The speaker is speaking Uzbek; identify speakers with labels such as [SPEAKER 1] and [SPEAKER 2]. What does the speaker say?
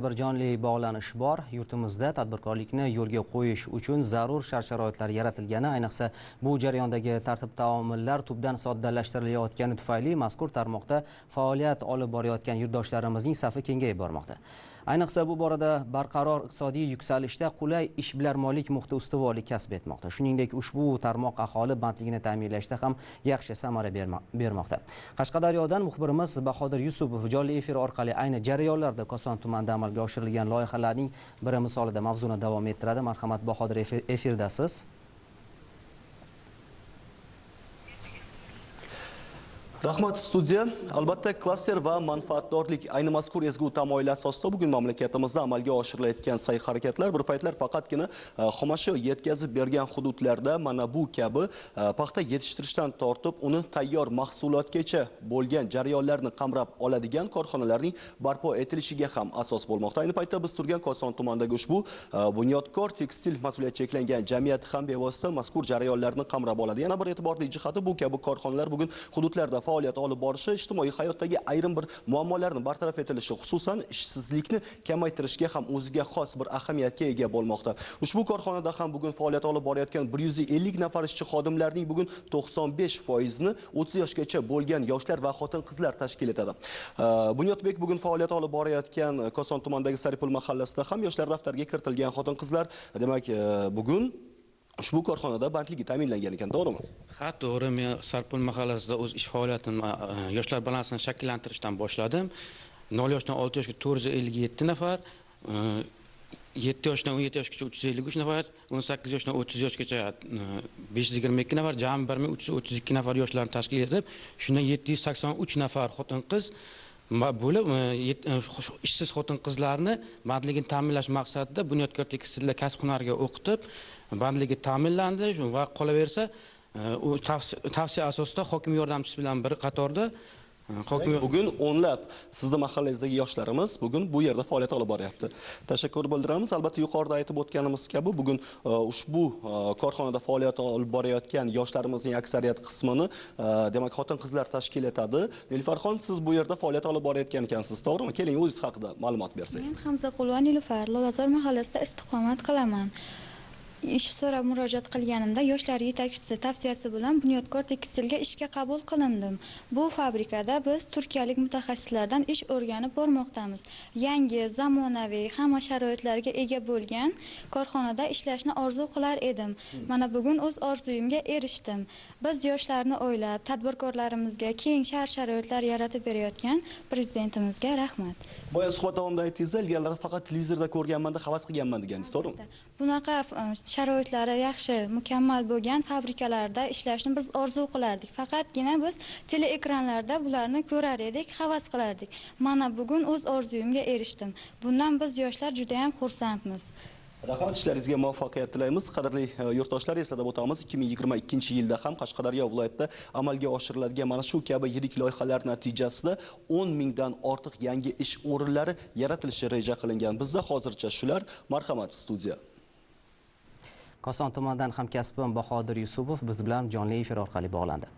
[SPEAKER 1] Bir jonli bog'lanish bor. Yurtimizda tadbirkorlikni yo'lga qo'yish uchun zarur shart-sharoitlar yaratilgani, ayniqsa bu jarayondagi tartib-taomillar tubdan soddalashtirilayotgani tufayli mazkur tarmoqda faoliyat olib borayotgan yurtdoshlarimizning safi kengayib bormoqda. Ayniqsa bu borada barqaror iqtisodiy yuksalishda qulay ishbilarmonlik muhiti ustuvorlik kasb etmoqda. Shuningdek, ushbu tarmoq aholi bandligini ta'minlashda ham yaxshi samara bermoqda. Qashqadaryodan muxbirimiz Bahodir Yusupov jonli efir orqali ayni jarayonlarda Koson tumanida amalga oshirilgan loyihalarning biri misolida mavzuni davom ettiradi. Marhamat Bahodir, efirdasiz.
[SPEAKER 2] Rahmat studiya. Albatta klaster va manfaatdorlik ayni mazkur ezgu tamoyil asosida bugun mamlakatimizda amalga oshirilayotgan sa'y-harakatlar bir paytlar faqatgina xomashyo yetkazib bergan hududlarda mana bu kabi paxta yetishtirishdan tortib uni tayyor mahsulotgacha bo'lgan jarayonlarni qamrab oladigan korxonalarning barpo etilishiga ham asos bo'lmoqda. Ayni paytda biz turgan Koson tumanidagi ushbu Bunyodkor tekstil mas'uliyati cheklangan jamiyati ham bevosita mazkur jarayonlarni qamrab oladi. Yana bir e'tiborli jihati bu kabi korxonalar bugun hududlarda faoliyat olib borishi ijtimoiy hayotdagi ayrim bir muammolarni bartaraf etilishi, xususan ishsizlikni kamaytirishga ham o'ziga xos bir ahamiyatga ega bo'lmoqda. Ushbu korxonada ham bugun faoliyat olib borayotgan 150 nafar ishchi xodimlarning bugun 95%ni 30 yoshgacha bo'lgan yoshlar va xotin-qizlar tashkil etadi. Bunyodbek bugun faoliyat olib borayotgan Koson tumanidagi Saripul mahallasida ham yoshlar daftariga kiritilgan xotin-qizlar, demak, bugun ushbu korxonada bandligi ta'minlangan ekan, to'g'rimi?
[SPEAKER 3] Ha, to'g'ri. Men Sarpul mahallasida o'z ish faoliyatimni yoshlar balansini shakllantirishdan boshladim. 0 yoshdan 6 yoshga 457 nafar, 7 yoshdan 17 yoshgacha 353 nafar, 18 yoshdan 30 yoshgacha 522 nafar, jami 1332 nafar yoshlarni tashkil etib, shundan 783 nafar xotin-qiz bo'lib, ishsiz xotin-qizlarni bandligini ta'minlash maqsadida Bunyodkor tekstilda kasb-hunarga o'qitib, bandligi ta'minlandi va qolaversa, u tavsiya asosida hokim yordamchisi bilan bir qatorda hokim
[SPEAKER 2] bugun o'nlab sizni mahallangizdagi yoshlarimiz bugun bu yerda faoliyat olib boryapti. Tashakkur bildiramiz. Albatta yuqorida aytib o'tganimiz kabi bugun ushbu korxonada faoliyat olib borayotgan yoshlarimizning aksariyat qismini demak xotin-qizlar tashkil etadi. Nilfarxon, siz bu yerda faoliyat olib borayotgan ekansiz, to'g'rimi? Keling, o'zingiz haqida ma'lumot bersangiz.
[SPEAKER 4] Men Hamzaqulova Nilufar, Lolazor mahallasida istiqomat qilaman. Ish so'rab murojaat qilganimda yoshlar yetakchisi tavsiyasi bilan Bunyodkor tekstilga ishga qabul qilindim. Bu fabrikada biz turkiyalik mutaxassislardan ish o'rganib bormoqdamiz. Yangi, zamonaviy, hamma sharoitlarga ega bo'lgan korxonada ishlashni orzu qilar edim. Mana bugun o'z orzuyimga erishdim. Biz yoshlarni o'ylab, tadbirkorlarimizga keng shart-sharoitlar yaratib berayotgan prezidentimizga rahmat.
[SPEAKER 2] Boya suhbat davomida aytdingiz, ilgarilari faqat televizorda ko'rganman-da, havas qilganman deganingiz, to'g'rimi?
[SPEAKER 4] Bunaqa sharoitlari yaxshi, mukammal bo'lgan fabrikalarda ishlashni biz orzu qilardik. Faqatgina biz teleekranlarda bularni ko'rar edik, havas qilardik. Mana bugun o'z orzuyimga erishdim. Bundan biz yoshlar juda ham xursandmiz.
[SPEAKER 2] Rahmat, ishlaringizga muvaffaqiyat tilaymiz. Qadrli yurtdoshlar, eslatib o'tamiz, 2022-yilda ham Qashqadaryo viloyatida amalga oshiriladigan mana shu kabi yirik loyihalar natijasida 10 mingdan ortiq yangi ish o'rinlari yaratilishi reja qilingan. Bizda hozircha shular. Marhamat studiya.
[SPEAKER 1] Koson tumanidan hamkasbim Bahodir Yusupov biz bilan jonli efir orqali bog'landi.